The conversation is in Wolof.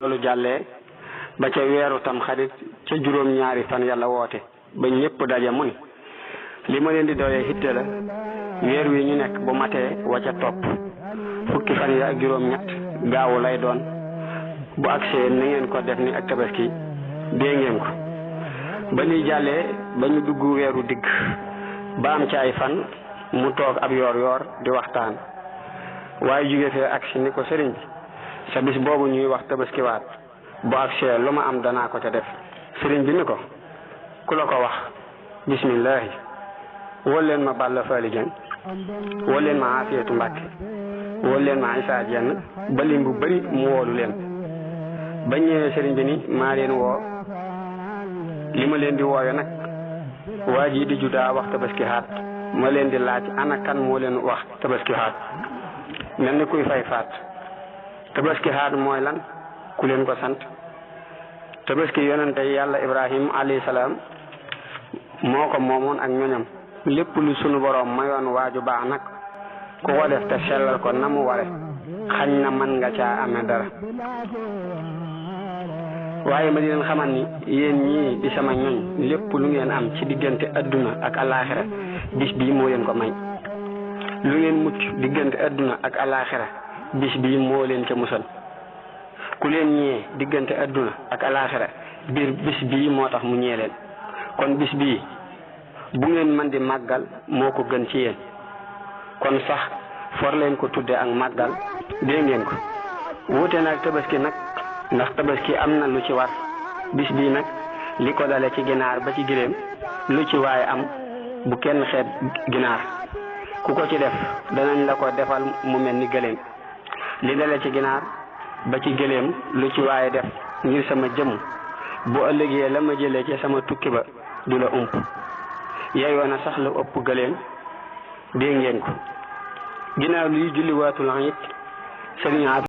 loolu jàllee ba ca weeru tam xarit ca juróom-ñaari fan yàlla woote ba ñépp daje mu ni li ma leen di doyee hitte la weer wi ñu nekk bu matee wa ca topp fukki fan yi ak juróom-ñett gaawu lay doon bu agsee na ngeen ko def ni ak tabaski dee ngeen ko ba liy jàllee ba ñu dugg weeru digg ba am ci ay fan mu toog ab yoor di waxtaan waaye jóge fee agsi ni ko sëriñ bi sa bis boobu ñuy wax tabaskiwaat bu agsee lu ma am danaa ko ca def sëriñ bi ni ko ku la ko wax bismillahi wol leen ma Balla Faali Jeng wol leen ma Afiyatu Mbàkke wol leen ma Isaa Jenn ba lim bu bari mu woolu leen ba ñëwee sëriñ bi ni maa leen woo li ma leen di woowe nag waa ji di judaa wax tabaski xaat ma leen di laaj ana kan moo leen wax tabaski xaat mel ni kuy fay faat tabaski xaat mooy lan ku leen ko sant tabaski yonente yàlla Ibrahim alayhi salaam moo ko moomoon ak ñoñam lépp lu sunu boroom mayoon waaju baax nag ku ko def te sellal ko na mu ware xañ na mën nga caa amee dara waaye ma di leen xamal ni yéen ñii di sama ñoñ lépp lu ngeen am ci diggante adduna ak alaaxira bis bii moo leen ko may lu ngeen mucc diggante adduna ak alaaxira bis bii moo leen ca musal ku leen ñee diggante adduna ak alaaxira biir bis bii moo tax mu ñee leen kon bis bii bu ngeen mën di màggal moo ko gën ci yéen kon sax for leen ko tudde ak màggal dégg ngeen ko wuute nag tabaski nag ndax tabaski am na lu ci war bis bii nag li ko dale ci ginaar ba ci giléem lu ci waaye am bu kenn xeet ginaar ku ko ci def danañ la ko defal mu mel ni gëléem li dale ci ginaar ba ci gëléem lu ci waaye def ngir sama jëmm bu ëllëgee la ma jëlee ci sama tukki ba du la ump yeyoo na sax la ëpp gëléem dégg ngeen ko ginnaaw luy julli waatul it sëriñ